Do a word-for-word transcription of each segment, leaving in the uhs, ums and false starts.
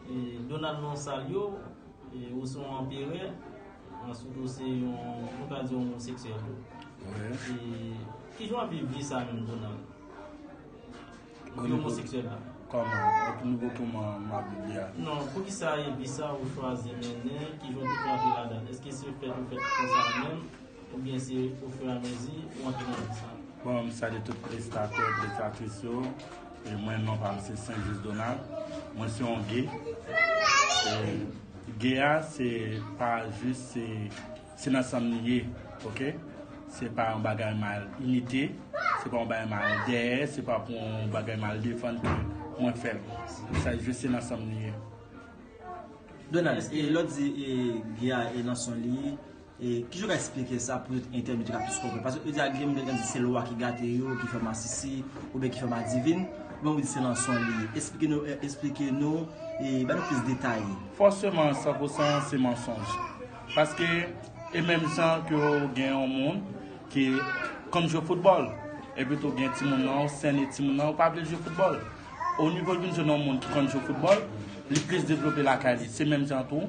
E, Donald, nou salye w. E, ou se yon anperè. Answit, ou se yon, nou ka di, yon omoseksyèl tou. Wi. E, kijan w ap viv vi sa menm, Donald? Ou ki omoseksyèl la? Kòman? O nivo kòman m ap viv li a? Non, poukisa e vi sa ou chwazi mennen? Kijan w te antre ladan l? Èske se fèt ou fèt konsa menm? Oubyen se ofiramezi ou antre nan vi sa? Bon, m salye tout telespektatè, telespektatris yo. E mwen, non pa m se Saint Just Donald. Mwen se yon gay. E gay a, se pa jis, se, se nan san m li ye, oke? Se pa yon bagay m al imite, se pa yon bagay m al dèyè, se pa pou yon bagay m al defann ke mwen fè l. Sa jis se nan san m li ye. Donald, e lè w di e, gay a e nan san l li ye, e, kijan w ka eksplike sa pou lòt entènot yo ka plis konprann? Paske yo di a gen moun ki di se lwa ki gate yo, ki fè masisi, oubyen ki fè madivin, oubyen ou di se nan san l li ye. Eksplike nou, e, eksplike nou, e, ba nou plis detay. Fòseman, san pou san se mansonj. Paske, e menm jan ke w gen yon moun ki konn jwe foutbòl, epi tou gen timoun nan, w sène timoun nan, ou pa vle l jwe foutbòl. O nivo l vin jwenn yon moun ki konn jwe foutbòl, li plis devlope lakay li. Se menm jan tou,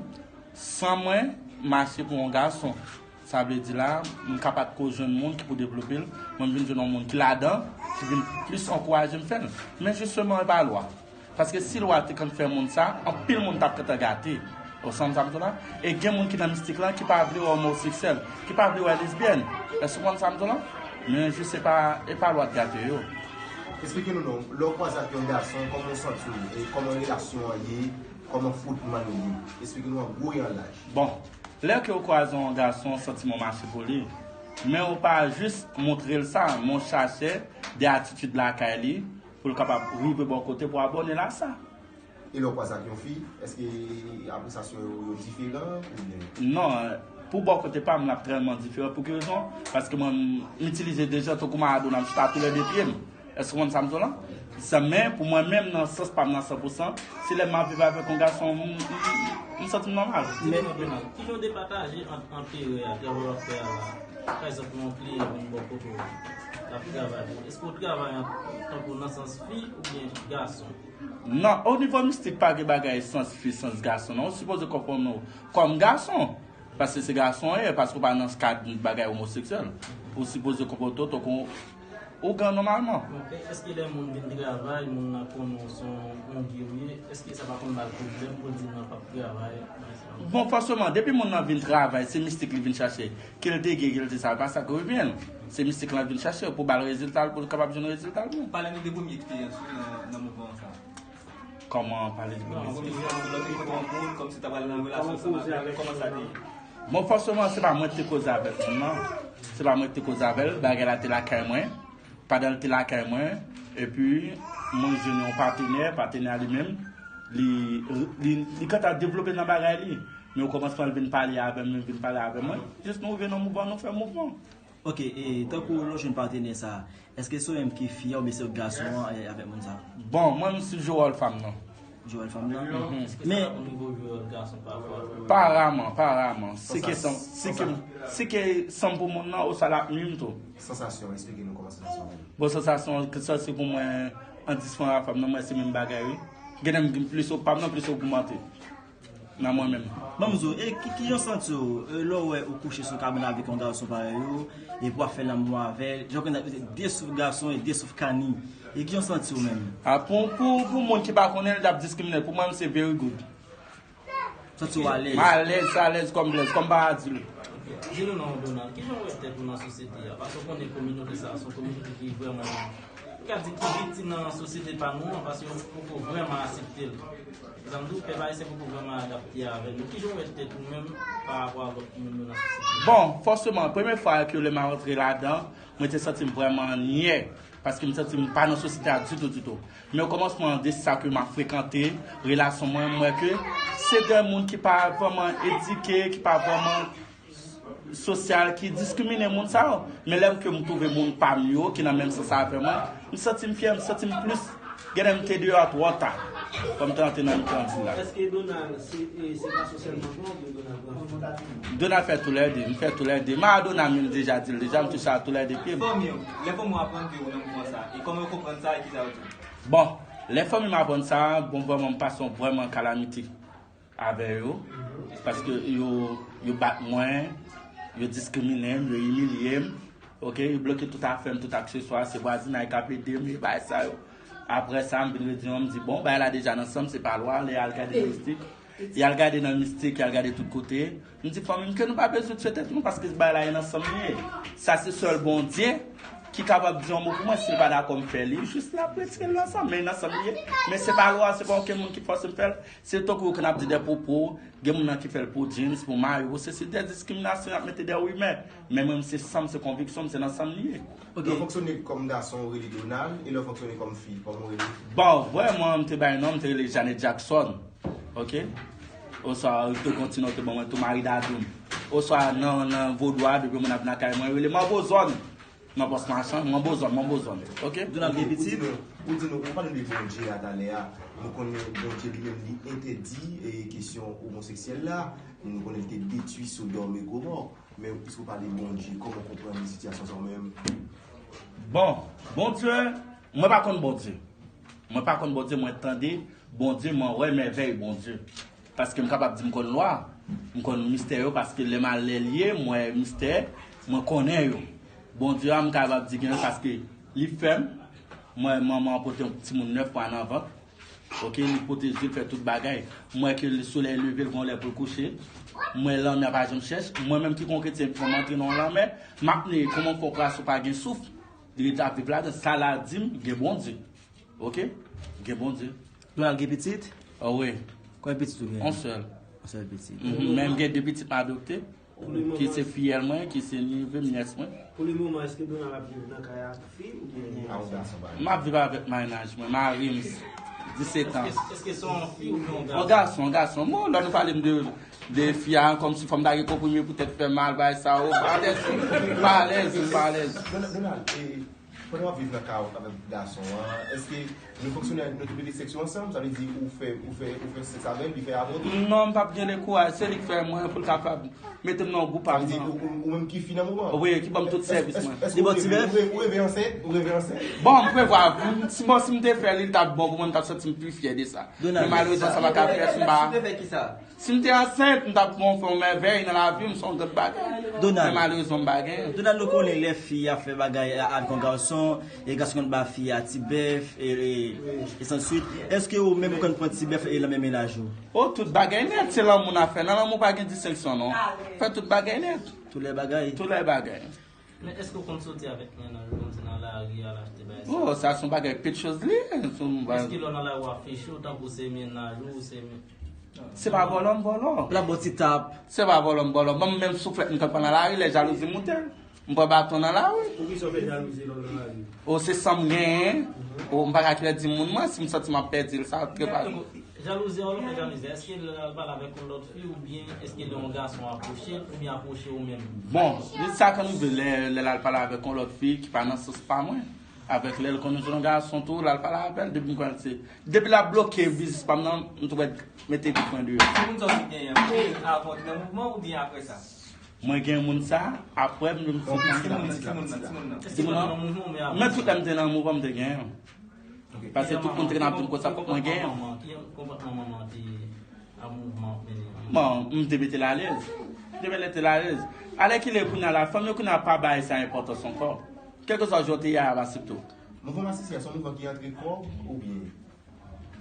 san mwen mache pou yon gason, sa vle di la, m ka pa t ko jwenn moun ki pou devlope l, mwen m vin jwenn yon moun ki ladan, ki vin plis ankouraje m fè l. Men jisteman, e pa lwa. Paske si lwa te konn fè moun sa, anpil moun t ap gentan gate. Ou konprann sa m di w la? E gen moun ki nan mistik lan ki pa vle wè omoseksyèl, ki pa vle wè lesbyèn. Èske w konprann sa m di w la? Men jis se pa, e pa lwa k gate yo. Esplike nou non, lè w kwaze ak yon gason, kòman w santi w? E kòman relasyon an ye? Kòman fwontman nou ye? Esplike nou an gwo e an laj. Bon, lè ke w kwaze yon gason, santiman w mache pou li. Men w pa jis montre l sa, men w chache de atitid lakay li pou l kapab rive bò kote pou abòne l a sa. E lè w kwaze ak yon fi, èske apresyasyon yo, yo diferan oubyen? Non, pou bò kote pa m, l ap trèlman diferan. Pou ki rezon? Paske mwen, m itilize de jan tankou Maradona, m chita tou lè de pye m. Èske w konprann sa m di w la? Sa, men, pou mwen menm, nan sans pa m nan san pou san, se lè m ap viv avèk yon gason, m, m, m, m santi m nòmal. Men, Donald, kijan w depataje ant anperè a, travay w ap fè a la? Pa egzanp, yon kliyan vin bò kote w, l ap travay pou ou. Èske w travay an, tankou nan sans fi oubyen gason? Non, o nivo mistik pa gen bagay sans fi, sans gason, non. Ou sipoze konprann ou kòm gason. Paske se gason w ye, paske w pa nan kad bagay omoseksyèl. Ou sipoze konpòte w tankou yon ougan nòmalman. Bon, e èske lè moun vin travay, moun nan konnen w se yon, yon gay ou ye, èske sa pa konn ba l pwoblèm pou l di l nan p ap travay? Bon, fòseman, depi moun nan vin travay, se mistik li vin chache. Ke l te gay, ke l te sa, pa sa k revyen l. Se mistik lan vin chache pou ba l rezilta l, pou l kapab jwenn rezilta l byen. Pale nou de premye eksperyans ou nan, nan mouvman sa. Kòman pale de premye eksperyans? Lè w te kontre yon moun, kòmsi w ta pral nan relasyon ansanm avè l, kòman sa te ye? Bon, fòseman, se pa mwen ki te koze avèk moun nan. Se pa mwen ki te koze avè l, bagay la te lakay mwen. Pandan l te lakay mwen, epi mwen jwenn yon patenè, patenè a li menm, li, li, li gentan devlope nan bagay li. Men okòmansman l vin pale avè m, li vin pale avè mwen, jis nou rive nan mouvman, nou fè mouvman. Ok, e tankou lè w jwenn patenè sa, èske se ou menm ki fi a oubyen se gason an e avèk moun sa? Bon, mwen m swiv jwe wòl fanm nan. Jwe wòl fanm nan? Mhm. Èske sa pa pou nivo jwe wòl gason pafwa? Pa raman, pa raman. Si ke san, si ke, si ke san m pou moun nan, oswa l ap nwi m tou. Sansasyon, eksplike nou kòman sansasyon an ye. Bon, sansasyon, ke sa se pou mwen, an disfan a fanm nan, mwen se menm bagay wi. Genlè m vin plis, pa m nan plis ogmante. Nan mwen menm. Ban m di w, e ki, kijan w santi w, e, lè w wè ou kouche sou kabann avèk yon gason parèy ou, epi w ap fè lanmou avè l, jan w konnen de souf gason e de souf kani, e kijan w santi w menm? A, pou, pou, pou moun ki pa konnen l, l ap diskrimine l. Pou mwen, se very good. Santi w alèz? M alèz, alèz kòm blèz, kòm pa di l. Di nou non, Donald, kijan w wè tèt ou nan sosyete a? Paske w konnen kominote sa a, se yon kominote ki vrèman, nou ka di ki viktim nan sosyete pa nou an, paske yo poko vrèman aksepte l. Sa m di w, pèp ayisyen poko vrèman adapte avè l. Men kijan w wè tèt ou menm pa rapò a lòt moun yo nan sosyete a? Bon, fòseman, premye fwa ke lè m a rantre ladan, mwen te santi m vrèman nyè, paske m santi m pa nan sosyete a ditou, ditou. Men okòmansman de sa ke m a frekante, relasyon mwen, m wè ke se de moun ki pa vrèman edike, ki pa vrèman sosyal, ki diskrimine moun sa yo. Men lè ke m twouve moun pa m yo, ki nan menm sans avè mwen, m santi m fyè, m santi m plis. Genlè m te deyò twò ta, fò m te rantre nan mitan di la. Èske Donald se, e, se gason sèlman pou ou oubyen Donald pran fi? Donald fè toulède, m fè toulède. Maradona menm deja di l deja, m touche a toulède pye m. Fanmi w, lè fanmi w aprann ke ou nan mouvman sa, e kòman yo konprann sa e kisa yo di w? Bon, Lè fanmi m aprann sa, bon, vrèman, m pase yon vrèman kalamite avè yo. Paske yo, yo bat mwen, yo diskrimine m, yo imilye m. Ok, yo bloke tout afè m, tout akseswa, se vwazinay k ap ede m, e bagay sa yo. Apre sa, m vin redi yo, m di, bon, bagay la deja nan san m, se pa lwa, lè y al gade nan mistik. Y al gade nan mistik, y al gade tout kote. M di, fanmi m, ke nou pa bezwen tye tèt nou, paske bagay la e nan san m li ye. Sa se sèl Bondye ki kapab di yon mo pou mwen, si l pa dakò m fè li, jis l ap retire l nan san m, men nan san m li ye. Men se pa lwa, se pa okenn moun ki fòse m fè l. Se tankou yo konn ap di de pwopo, gen moun nan ki fè l pou jeans, pou mayo, se, se de diskriminasyon y ap mete de rimè. Men mwen, se san m, se konviksyon m, se nan san m li ye. Ok. Lè w fonksyone kòm gason, ou rele Donald, e lè w fonksyone kòm fi, kòman w rele? Bon, vrèman, m te bay non, m te rele Janet Jackson. Ok? Oswa yo te kontinye, yo te ban mwen tou mari Dadoum. Oswa nan, nan vodou a, depi moun ap vin lakay mwen, yo rele Manbo Zòn. Nan pòs machan, Manbo Zòn, Manbo Zòn. Ok? Donald gen pitit? Ou di nou, ou di nou, ou pale de Bondye a talè a. Nou konnen Bondye li menm li entèdi e kesyon omoseksyèl la. Nou konnen li te detwi Sodòm e Gomò. Men piske w pale Bondye, kòman w konprann sitiyasyon sa w menm? Bon, Bondye, mwen pa konn Bondye. Mwen pa konn Bondye, mwen tande Bondye, mwen wè mèvèy Bondye. Paske m kapab di m konn lwa, m konn mistè yo, paske lè m al lè l ye, m wè mistè, mwen konnen yo. Bondye a, m kapab di gen l paske li fè m, mwen, manman an pote yon timoun nèf mwa nan vant. Ok, li pwoteje l, fè tout bagay. M wè ke le solèy leve, l gon lè pou l kouche. M wè lanmè a pa janm chèch. Mwen menm ki gon kretyen, pou m antre nan yon lanmè, m ap neye, kòman fè w pase w pa gen souf? Li ret ap viv ladan. Sa la di m, gen Bondye. Ok? Gen Bondye. Donald gen pitit? Ah wi. Konbyen pitit ou gen? Yon sèl. Yon sèl pitit. Mhm. Men m gen de pitit m adopte, ki se fiyèl mwen, ki se neve m, nyès mwen. Pou le moman, èske Donald ap viv nan kay ak fi oubyen? M ap viv avèk mennaj mwen, mari m, disèt an. Èske, èske se yon fi oubyen yon gason? Yon gason, yon gason. Bon, lè nou pale m de, de fi a, kòmsi fò m ta gen konprime poutèt fè mal, bagay sa yo. M pa alèz, m pa alèz, m pa alèz. Donald, Donald, e, pandan w ap viv nan kay avèk gason an, èske nou fonksyone, nou tou de sèks yo ansanm? Sa vle di ou fè, ou fè, ou fè sèks avè l, li fè avè w tou? Non, m p ap gen le kouraj. Se li k fè mwen pou l kapab mete m nan gwoup pa m nan. Sa vle di ou, ou, ou menm ki fi nan moman? Wi, ki ban m tout sèvis mwen. Li ba w ti bèf? Ou reve ansent? Ou reve ansent? Bon, m prevwa, m, si, bon, si m te fè li, li t ap bon pou mwen, m t ap santi m pi fyè de sa. Men malerezman, sa pa ka fèt, m pa. Si m te ansent, m t ap fè yon mèvèy nan lavi m, se yon grann bagay. Donald. Men malerezman, m pa genyen. Donald, nou konnen lè fi a fè bagay a, avèk yon gason, e gason konn ba fi a ti bèf, e, e, e sansuit. Èske ou menm ou konn pran ti bèf e nan men mennaj ou? Oh, tout bagay nèt, se lanmou n ap fè. Nan lanmou pa gen distenksyon, non. Fè tout bagay nèt. Tout lè bagay. Tout lè bagay. Men èske w konn soti avèk mennaj ou konsa nan lari al achte bagay sa? Oh, sa se yon bagay pechòz li ye. Se yon bagay. Èske lè w nan lari w ap fiche w tankou se mennaj ou, se men... Se pa vòlò m vòlò. L ap ba w ti tap. Se pa vòlò m vòlò. Ban m menm souflèt m konn pran nan lari, lè jalouzi moute m, m pran baton nan lari. Poukisa w fè jalouzi lè w nan lari? Oh, se sa m genyen. Oh, m pa ka kredi moun mwen, si m santi m ap pèdi l, sa trè pa. Jalouzi an, lè w fè jalouzi, èske l al pale avèk yon lòt fi oubyen èske lè yon gason apwoche l oubyen apwoche w menm? Bon, li sa konn rive lè, lè l al pale avèk yon lòt fi ki pa nan sans pa mwen. Avèk lè l konn jwenn yon gason tou, l al pale avè l, depi m kwè l se, depi l ap bloke biznis pa m nan, m tou mèt mete kou pwen deyò. Se moun sa w te genyen an, avan w te nan mouvman oubyen apre sa? Mwen gen moun sa, apre m vin... Bon, ki moun, ki moun nan, ki moun nan? Èske w te nan mouvman oubyen apre sa? Men tout lè m te nan mouvman, m te genyen. Paske tout moun te konn ap di m konsa, fòk mwen genyen. Ki konpòtman manman te a mouvman ap mennen an? Bon, m te mete l alèz. M te mete l alèz. Alèkile kounye a la, fanm yo kounye a pa bay sa enpòtans ankò. Kèlkeswa jan w te ye a, pa sipto. Mouvman masisi a, se yon mouvman ki antre kò w oubyen?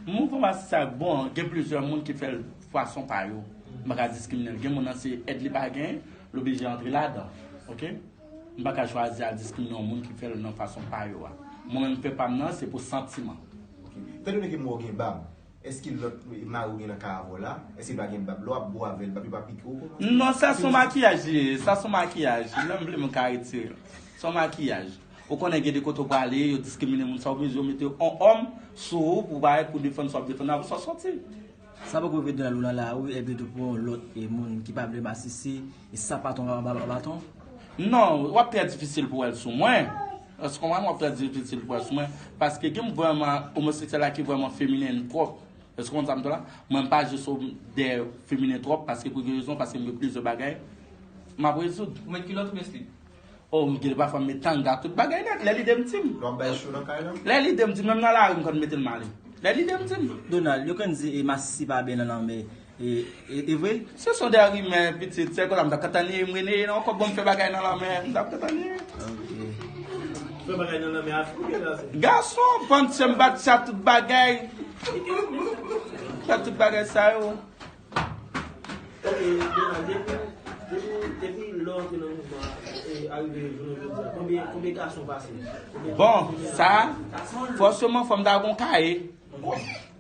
Mouvman masisi a, bon, gen plizyè moun ki fè l fason pa yo. M pa ka diskrimine l. Gen moun nan se èd li pa gen, l oblije antre ladan. Ok? M pa ka chwazi al diskrimine yon moun ki fè l nan fason pa yo a. Mwen menm, m fè pa m nan, se pou santiman. Ok. Tandiske mwen gen bab, èske lòt mari w gen nan kay avè w la, èske l pa gen bab? Lè w ap bo avè l, bab yo pa pike w konsa? Non, sa se yon makiyaj li ye, sa se yon makiyaj. Lè m vle, m ka retire l. Se yon makiyaj. Ou konnen gen de kote w prale, yo diskrimine moun sa, oblije yo mete yon òm sou ou pou parèt, pou defann sa w ap defann, apre sa w soti. Sa poko rive Donald ou nan lari, epi tou pran yon lòt, e, moun ki pa vle masisi, e sa pa tonbe anba baton? Non, w ap trè difisil pou wè l sou mwen. Èske w konprann? W ap trè difisil pou wè l sou mwen. Paske gen vrèman omoseksyèl la ki vrèman feminen twòp. Èske w konn sa m di w la? Mwen m pa jis de feminen twòp, paske pou ki rezon? Paske m gen plizyè bagay m ap rezoud. Ou met kilòt oubyen slip? Oh, m gen pafwa m met tanga, tout bagay nèt. Lè lide m di m. Lè w ap bay cho nan kay la? Lè lide m di m, menm nan lari m konn mete l m ale. Bèl ide m di m. Donald, yo konn di e masisi pa byen nan lanmè. E, e, e vre? Se son de rimè, pitit. Se konsa m t ap kantan li, m rene non, kòb bon m fè bagay nan lanmè. M t ap kantan li. Ok. Fè bagay nan lanmè a fou, gason. Gason, panse m bat chat tout bagay. Fè tout bagay sa yo. Ok, Donald, depi, depi, depi lè w antre nan mouvman an, e, arive jounen jodi a, konbyen, konbyen gason pase? Konbyen Bon, sa, fòseman, fò m ta gon kaye.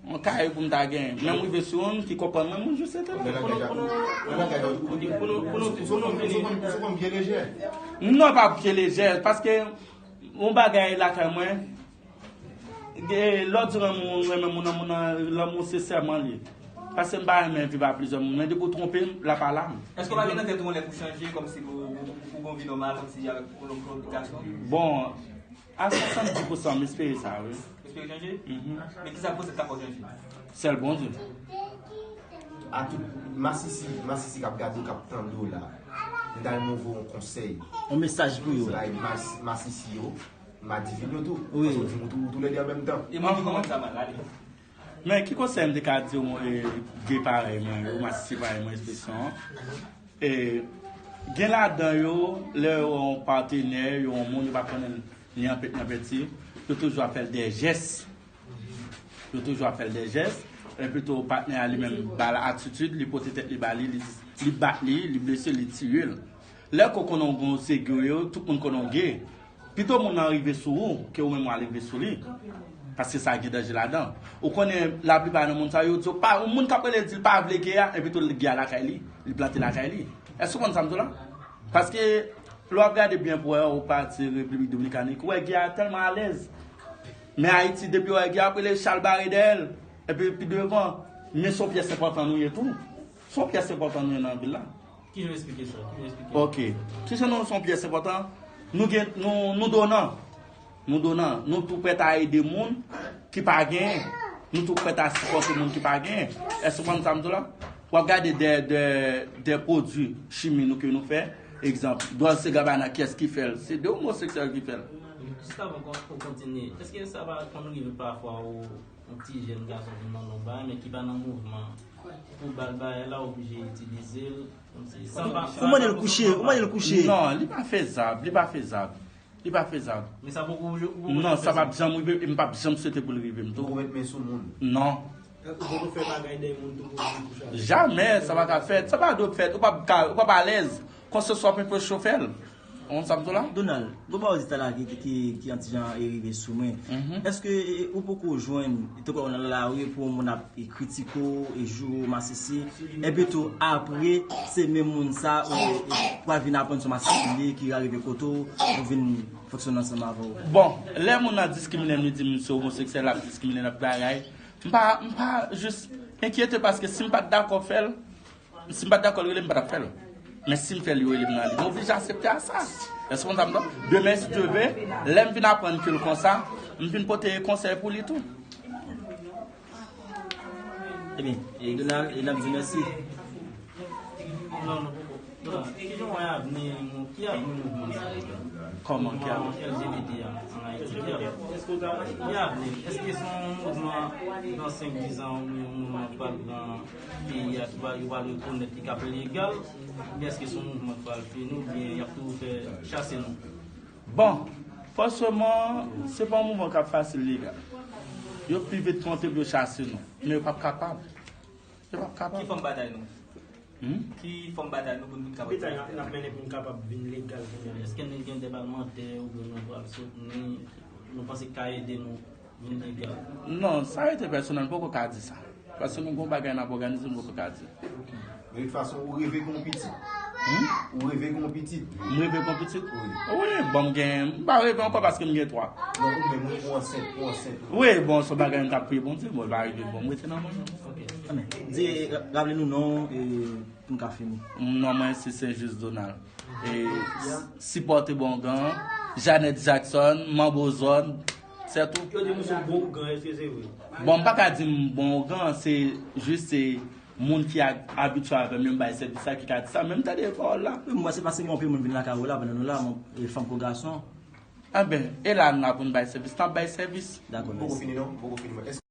Yon kaye pou m ta genyen. Men m rive sou youn ki konprann mwen, mwen jis rete la. Pou nou, pou nou, pou nou, pou nou, pou nou, pou nou fini. Ou konn byen lejè? Non, pa byen lejè, paske yon bagay lakay mwen, e, lè w di renmen moun, renmen moun nan, moun nan, lanmou se sèman li. Paske m pa renmen viv a plizyè moun, men depi w twonpe m, l ap ala m. Èske w pa gen nan tèt ou yon lè pou chanje, kòmsi pou, pou, pou gon vi nòmal, kòmsi avèk yon lòt gason? Bon, a swasanndiz pousan, m espere sa, wi. Espere chanje? Mhm. Men kisa k poze ta fè w chanje? Sèl Bondye. A tout masisi, masisi k ap gade w, k ap tande w la, m ta renmen w voye yon konsèy. Yon mesaj pou yo. Bay mas-, masisi yo, m a divin yo tou. Wi. Paske w di m tou, toulède an menm tan. E mwen ki kòmanse sa mal, ale. Men ki konsèy m te ka di w, e, gay parèy mwen yo, masisi parèy mwen, ekspresyon an? E, gen ladan yo, lè yo wè yon patenè, yo wè yon moun, yo pa konnen li anpèt, anpèti, yo toujou ap fè l de jès. Yo toujou ap fè l de jès. Epi tou, patnè a li menm ba l atitid, li pote tèt li ba li, li, li bat li, li blese, li tiye l. Lè ke w konnen w gon se gay yo, tout moun konnen w gay. Pito moun nan rive sou ou ke ou menm w al rive sou li. Paske sa gen danje ladan. Ou konnen laplipa nan moun sa yo, yo di yo pa, yon moun k ap rele di l pa vle gay a, epi tou gay a lakay li, li plante lakay li. Èske w konn sa m di w la? Paske lè w ap gade byen pou wè, ou pati Repiblik Dominikani, ou wè gay a tèlman alèz. Men Ayiti, depi w wè gay a ap rele chalbare dèyè l, epi pi devan, men se yon pyès enpòtan nou ye tou. Se yon pyès enpòtan nou ye nan vil la. Kijan w esplike sa? Kijan w esplike? Ok. Piske nou se yon pyès enpòtan, nou gen, nou, nou donan. Nou donan. Nou tou prèt a ede moun ki pa genyen. Nou tou prèt a sipòte moun ki pa genyen. Èske w konn sa m di w la? W ap gade de, de, de pwodui chimi nou ke nou fè. Egzanp, Dolce Gabbana, kiyès ki fè l? Se de omoseksyèl ki fè l. Jis avan w kontinye, èske sa pa konn rive pafwa ou yon ti jèn gason vin mande yon bagay, men ki pa nan mouvman pou ba l bagay la, oblije itilize l, kòmsi, san pa, Ou mande l kouche, ou mande l kouche. Non, li pa fezab, li pa fezab. Li pa fezab. Men sa poko, ou poko Non, sa p ap janm rive, e m p ap janm swete pou l rive m tou. Ou poko met men sou moun. Non. Ou poko fè bagay dèyè moun tou pou vin kouche avè l. Jamè, sa pa ka fèt. Sa pa dwe fèt. Ou p ap ka, ou p ap alèz. Konsyans w ap enpe w fè l. Ou konn sa m di w la? Donald, gon bagay ou di talè ki, ki, ki, ki yon ti jan e rive sou mwen. Mhm. Èske, e, ou poko jwenn, tankou w nan lari pou yon moun ap, e, kritike w, e, joure w masisi, epi tou apre, se menm moun sa ou, e, e, pral vin aprann se yon masisi li ye ki arive kote w, ou vin fonksyone ansanm avè w? Bon, lè moun nan diskrimine m, li di m se omoseksyèl, l ap diskrimine m, l ap bagay, m pa, m pa jis enkyete paske si m pa t dakò fè l, Si m pa t dakò l rele m, m pa t ap fè l. Men si m fè l, yo rele m nan li. M oblije aksepte a sa. Èske w konn sa m di w? Demen, si Dye vle, lè m vin aprann ke l konsa, m vin pote konsèy pou li tou. Ebyen, e Donald, e n ap di mèsi. Non, non, poko. Donald, kijan w wè avni, ki avni mouvman sa yo? Kòman, ki avni? Mouvman L G B T a, an Ayiti, ki avni? Ki avni? Èske se yon mouvman nan senk, diz an, oubyen yon mouvman ki pral pran peyi a, ki va, yo va rekonèt li k ap legal, oubyen èske se yon mouvman ki pral fini, oubyen y ap toujou fè chase nou? Bon, franchman, se pa yon mouvman k ap fasil legal. Yo pi vit konte pou yo chase nou, men yo p ap kapab. Yo p ap kapab. Ki fòm batay nou? Hmm? Ki fòm batay nou pou nou vin kapab? Ki batay n ap mennen pou n kapab vin legal kounye a? Èske nou gen de palmantè oubyen nou pral sot, nou, nou panse k ka ede nou? Non, sa rete pèsonèl, m poko ka di sa. Paske nou gon bagay n ap òganize, m poko ka di. De tout fason, ou reve gen yon pitit. Hmm? Ou reve gen yon pitit. M reve gen yon pitit? Wi. Wi, bon, m gen, m pa reve ankò paske m gen twa. Non, ou menm, ou, ou ansent, ou ansent. Wi, bon, se yon bagay m t ap priye Bondye, bon, l pa rive, bon, m rete nan mwen. Ok. Amèn. Di, raple nou non, e, pou n ka fini. Non mwen se Saint Just Donald. E, sipòte Bongan, Janet Jackson, Manbo Zòn, se tou. Yo di m se bon ougan, èske se vre? Bon, m pa ka di m bon ougan, se jis se moun ki a-, abitye avè m, yo m bay sèvis la ki ka di sa, men m tande pawòl la. Wi, m wè se paske gen anpil moun vin lakay ou la pandan nou la, e fanm kou gason. Anben, e la n la pou n bay sèvis, n ap bay sèvis. Dakò, mèsi. Poko fini non, poko fini.